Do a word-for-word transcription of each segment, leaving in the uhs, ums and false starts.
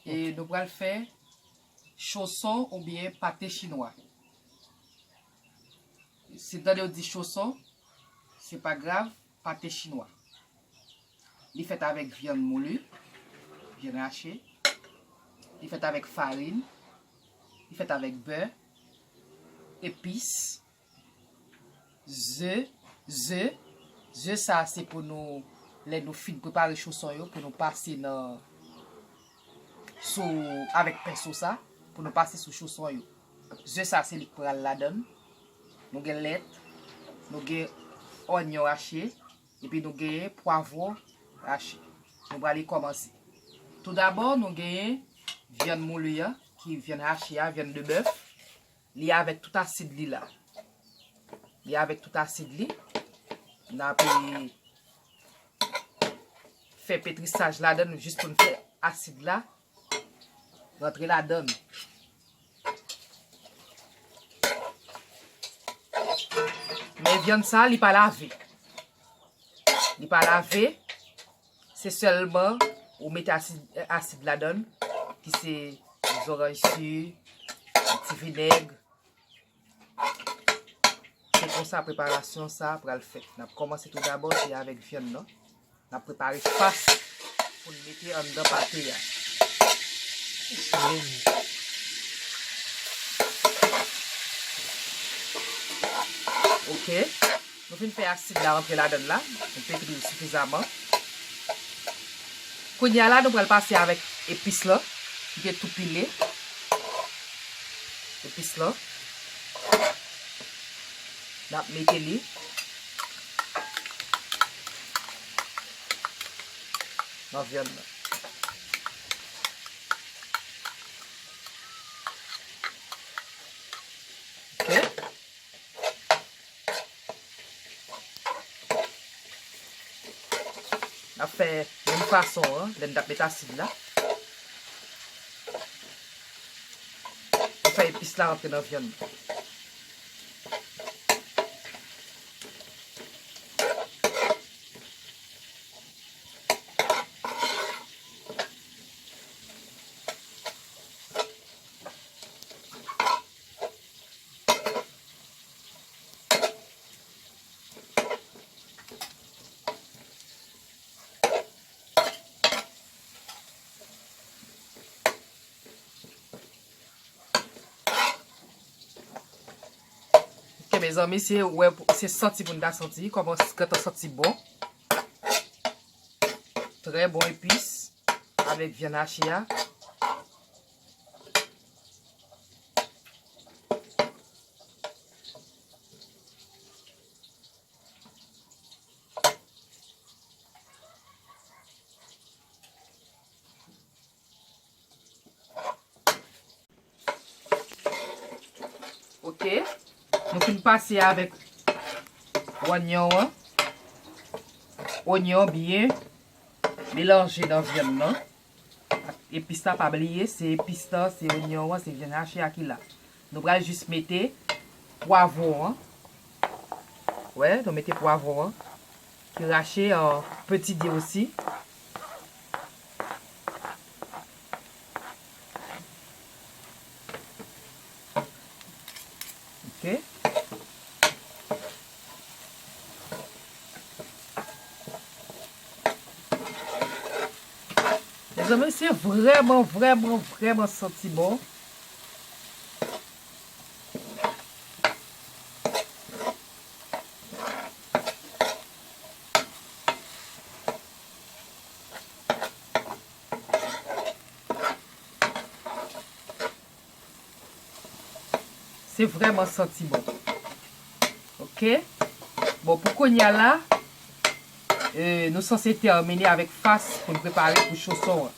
E nou pral fè choson oubyen pate chinwa. Si w tande yo di choson, se pa grav, pate chinwa. Li fèt avèk vyann mouli, vyann hache. Li fèt avèk farin. Li fèt avèk bè, epis, ze, ze. Ze sa se pou nou, lè nou fin prepare choson yo, pou nou pase nan, sou, avèk penso sa, pou nou pase sou choson yo. Ze sa se li k pral ladan l. Nou gen lèt, nou gen onyon hache, epi nou genyen pwavwon hache. Nou prale kòmanse. Toudabò, nou genyen vyann mouli an, ki vyann hache a, vyann de bèf. Li avèk tout asid li la. Li avèk tout asid li. N ape fè petrisaj ladan l jis pou n fè asid la rantre ladan l. Men vyann sa, li pa lave. Li pa lave. Se sèlman ou mete asid, asid ladan l, ki se zoranj si, ti vinèg. Se konsa preparasyon sa a pral fèt. N ap kòmanse toudabò, se avèk vyann nan. N ap prepare fas pou n mete anndan pate a. Ok. Nou fin fè asid la rantre ladan l la. Nou petri l sifizaman. Kounye a la, nou pral pase avèk epis lan. Ki te tou pile. Epis lan. N ap mete li nan vyann nan. Ok. N ap fè menm fason an, lè n t ap met asid la. Pou fè epis la rantre nan vyann nan. Ok, mezanmi, se, wè, se santi pou n ta santi. Kòman s-, gentan santi bon. Trè bon epis avèk vyann hache a. Ok. Nou fin pase avèk onyon an. Onyon byen melanje nan vyann nan. Epis la, pa bliye, se epis la, se onyon an, se vyann hache a ki la. Nou pral jis mete pwavwon an. Wè, nou mete pwavwon an. Ki rache an peti de osi. Ok. Mezanmi, se vrèman, vrèman, vrèman santi bon. Se vrèman santi bon. Ok? Bon, pou kounye a la, e, nou sanse tèmine avèk fas pou n prepare pou choson an.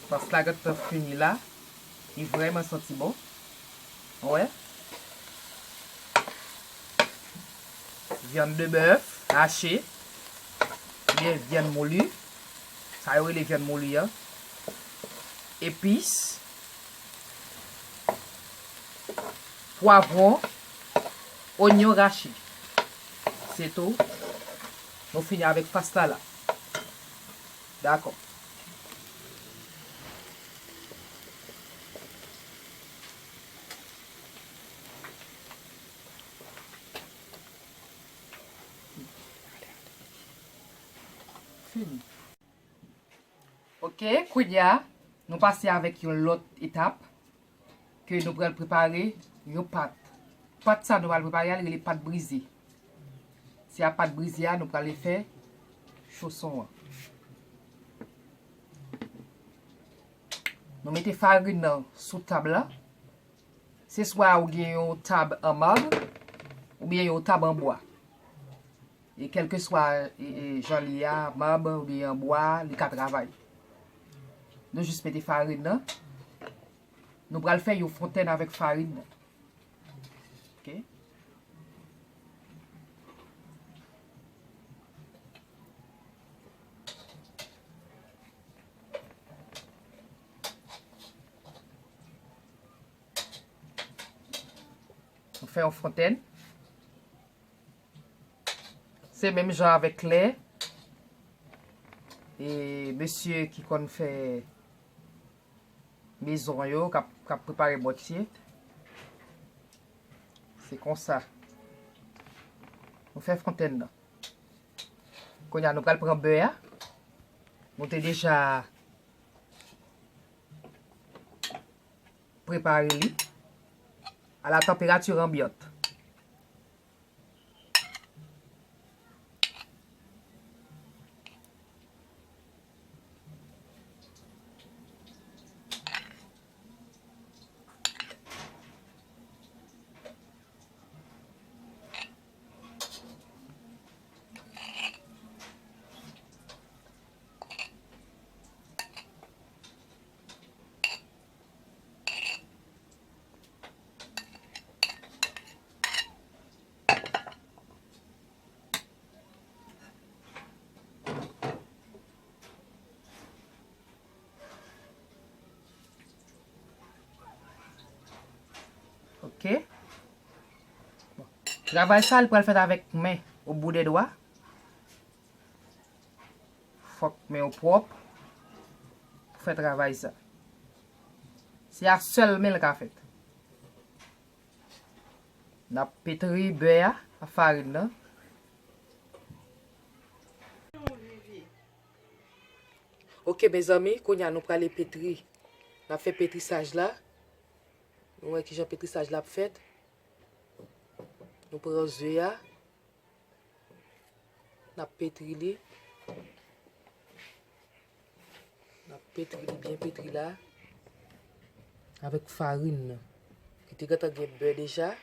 Fas la gentan fini la. Li vrèman santi bon. Wè. Vyann de bèf hache. Oubyen vyann mouli. Sa yo rele vyann mouli an. Epis. Pwavwon. Onyon rache. Se tou. Nou fini avèk fas la la. Dakò. Fini. Ok, kounye a, nou pase avèk yon lòt etap ke nou pral prepare yon pat. Pat sa nou pral prepare a, li rele pat brize. Se a pat brize a nou pral fè choson an. Nou mete farin nan sou tab la. Se swa ou gen yon tab an mab, oubyen yon tab an bwa. E kèlkeswa, e, e, jan li ye a, mab oubyen an bwa, li ka travay. Nou jis mete farin nan. Nou pral fè yon fontèn avèk farin nan. Ok? Nou fè yon fontèn. Se menm jan avèk lè. E mesye ki konn fè mezon yo, k ap, k ap prepare bòtye. Se konsa. Nou fè fontèn nan. Kounye a, nou pral pran bè a. Nou te deja prepare li à la température ambiante. Ok. Bon. Travay sa, li pral fèt avèk men, au bout des doigts. Fòk men w pwòp pou fè travay sa. Se a sèl men l ka fèt. N ap petri bè a ak farin nan. Ok, mezanmi, kounye a nou prale petri. N ap fè petrisaj la. Nou wè kijan petrisaj la ap fèt. Nou pran ze a. N ap petri li. N ap petri li byen petri la. Avèk farin nan. Ki te gentan gen bè deja.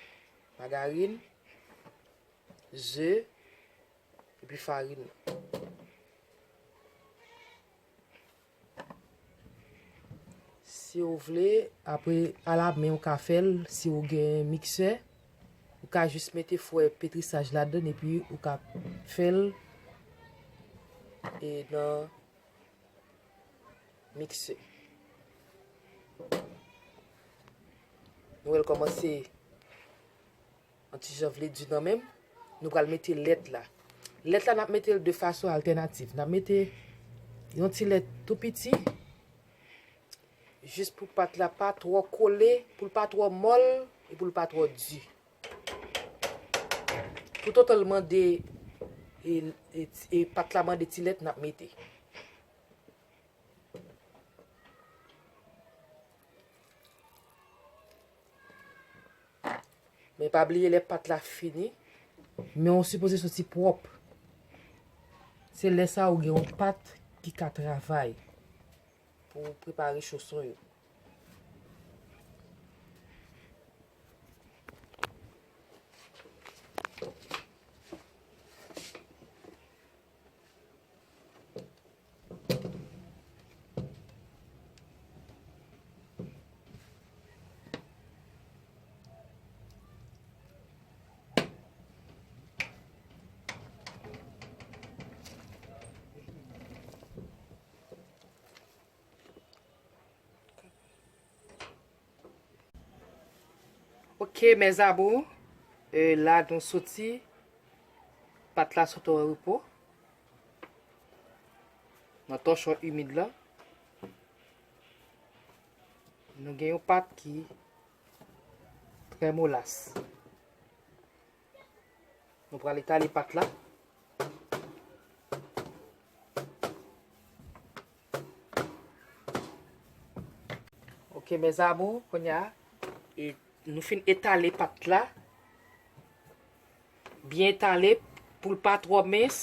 Magarin. Ze. Epi farin nan. Si w vle, apre, alamen ou ka fè l, si w gen miksè, ou ka jis mete fwè petrisaj ladann epi ou ka fè l, e, nan miksè. Nou wè l kòmanse yon ti jan vle di nan men m. Nou pral mete lèt la. Lèt la, n ap mete l de fason altènatif. N ap mete yon ti lèt tou piti, jis pou pat la pa twò kole, pou l pa twò mòl, e pou l pa twò di. Toutotan l mande, e, e, e pat la mande ti lèt, n ap mete. Men pa bliye lè pat la fini, men w sipoze soti pwòp. Se lè sa ou gen yon pat ki ka travay pou w prepare choson yo. Ok, mes amours, e, la nou soti, pat la sot an repo nan tòchon imid la. Nou gen yon pat ki trè molas. Nou pral etale pat la. Ok, mes amours, kounye a, e nou fin etale pat la. Byen etale pou l pa twò mens,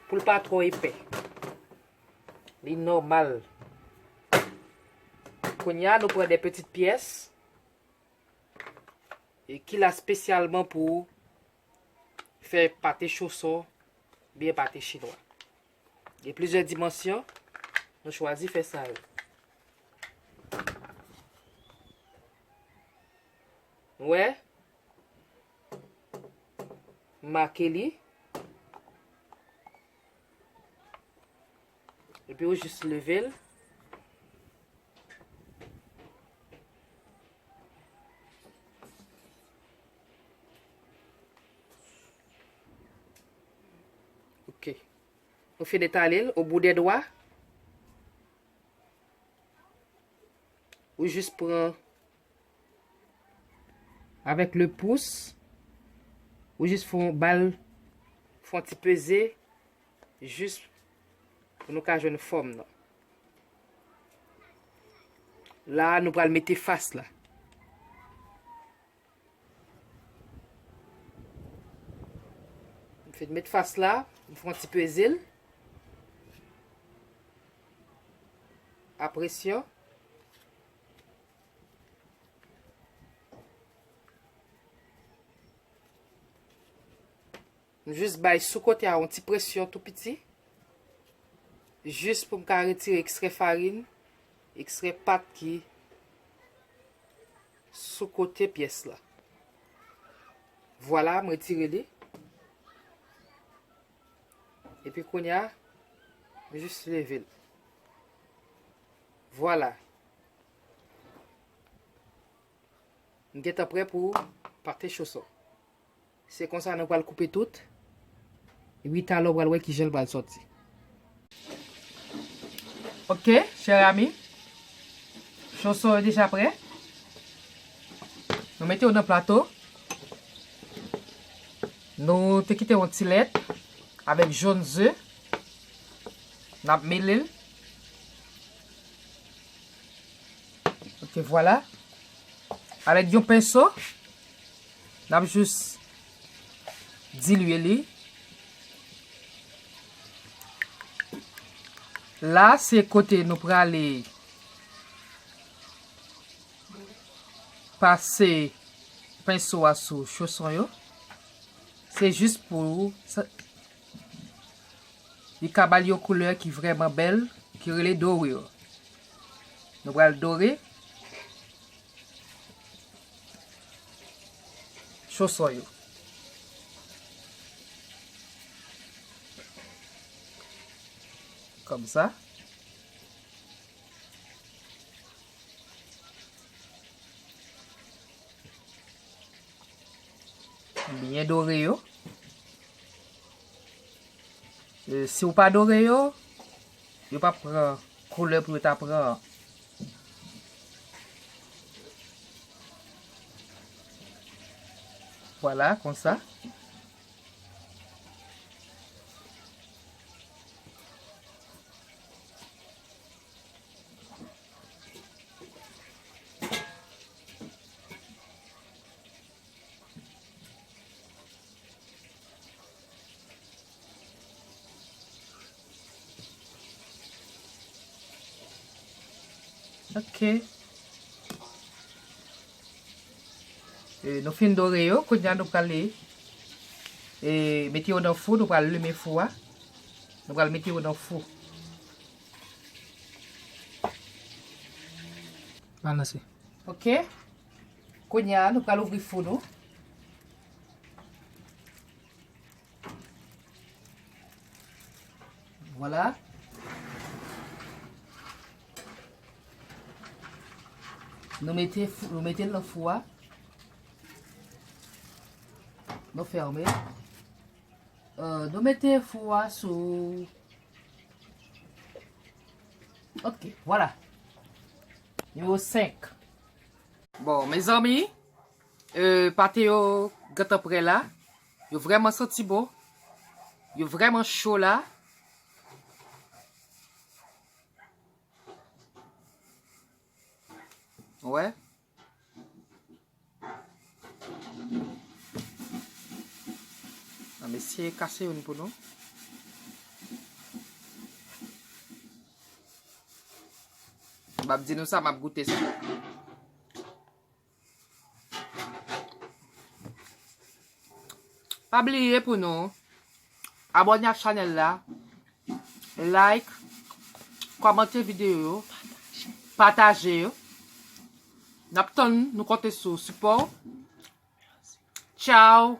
pou l pa twò epè. Li nòmal. Kounye a, nou pran de pitit pyès. E ki la espesyalman pou fè pate choson, byen pate chinwa. Gen plizyè dimansyon, nou chwazi fè sa yo. Nou wè? Make li. Epi ou jis leve l. Ok. Nou fin etale l au bout des doigts. Ou jis pran avèk le pouce, ou jis fè yon bal, fè yon ti peze, jis pou nou ka jwenn fòm nan. La, nou pral mete fas la. M fin met fas la, m fè yon ti peze l. A presyon. M jis bay sou kote a yon ti presyon tou piti. Jis pou m ka retire ekstrè farin, ekstrè pat ki sou kote pyès la. Vwala, m retire li. Epi kounye a, m jis leve l. Vwala. M gentan prè pou pate choson. Se konsa nou pral koupe tout. Epi talè w pral wè kijan l pral sòti. Ok, chè ami. Choson yo deja prè. Nou mete yo nan plato. Nou te kite yon ti lèt avèk jòn ze. N ap mele l. Ok, vwala. Avèk yon penso, n ap jis dilye li. La, se kote nou prale pase penso a sou choson yo. Se jis pou sa, li ka ba l yon koulè ki vrèman bèl, ki rele dorure. Nou pral dore choson yo. Kòmsa. Byen dore yo. E, si w pa dore yo, yo p ap pran koulè pou yo ta pran an. Vwala, konsa. Ok. E, nou fin dore yo, kounye a nou prale, e, mete yo nan fou, nou pral limen fou a. Nou pral mete yo nan fou. Balanse. Ok. Kounye a, nou pral ouvri fou nou. Vwala. Nou mete fou, nou mete l nan fou a. Nou fèmen. Euh, nou mete fou a sou. Ok, vwala. Nimewo senk. Bon, mezanmi, euh, pate yo gentan prè la. Yo vrèman santi bon. Yo vrèman cho la. Ou wè? Ann eseye kase youn pou nou. M ap di nou sa, m ap goute sa. Pa bliye pou nou abòne ak chanèl la, like, kòmante videyo yo, pataje yo. N ap tann nou, konte sou sipò. Tchao.